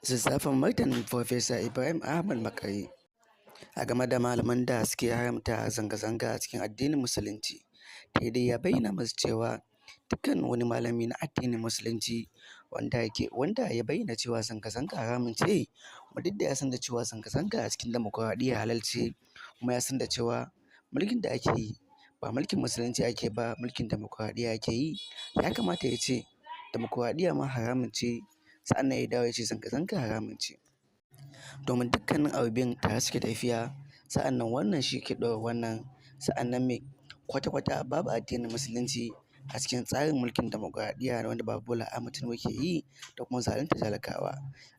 Zazzafan martanin Farfesa Ibrahim Ahmad Makari a game da malaman da suke haramta zanga-zanga a cikin addinin Musulunci. Dai ya bayyana masu cewa dukkan wani malami na addinin Musulunci wanda ya bayyana cewa zanga-zanga haramun ce, kuma duk da ya san da cewa zanga-zanga a cikin dimokuraɗiyya halal ce, kuma ya san da cewa mulkin da ake yi ba mulkin Musulunci ake ba, mulkin dimokuraɗiyya ake yi, ya kamata ya ce dimokuraɗiyya ma haramun ce, sa'annan ya dawo ya ce zanga-zanga haramun ce. Domin dukkanin abu biyun tare suke tafiya, sa'annan wannan shi ke ɗora wannan, sa'annan me kwata-kwata babu addinin Musulunci a cikin tsarin mulkin dimokuraɗiyya wanda Baba Bola Ahmed Tinubu ke yi da kuma zaluntar talakawa.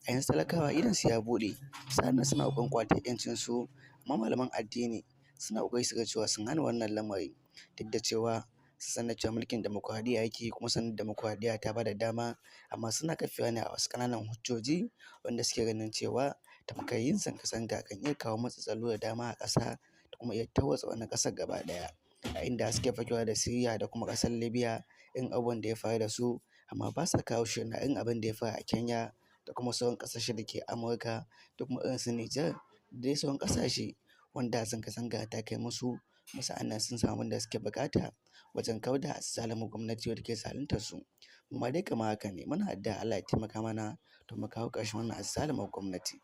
A yanzu talakawa idonsu ya buɗe, sa'annan suna ƙoƙarin ƙwatar 'yancinsu, amma malaman addini suna ƙoƙari su ga cewa sun hana wannan lamari, duk da cewa sun san da cewa mulkin dimokuraɗiyya ake yi, kuma sanin dimokuraɗiyya ta ba da dama, amma suna kafewa ne a wasu ƙananan hujjoji wanda suke ganin cewa tamkar yin zanga-zanga kan iya kawo matsaloli da dama a ƙasa da kuma iya tarwatsa wannan ƙasar gaba ɗaya. A inda suke fakewa da Siriya da kuma ƙasar Libya, irin abubuwan da ya faru da su, amma ba sa kawo shi na irin abin da ya faru a Kenya da kuma sauran ƙasashe da ke Amurka da kuma irin su Nijar da dai sauran ƙasashe wanda zanga-zanga ta kai musu, kuma sa'annan sun samu abin da suke buƙata wajen kawar da azzalumin gwamnati wadda ke zaluntar su. Amma dai kamar haka ne, muna addu'a Allah ya taimaka mana domin kawo ƙarshen wannan azzalumar gwamnati.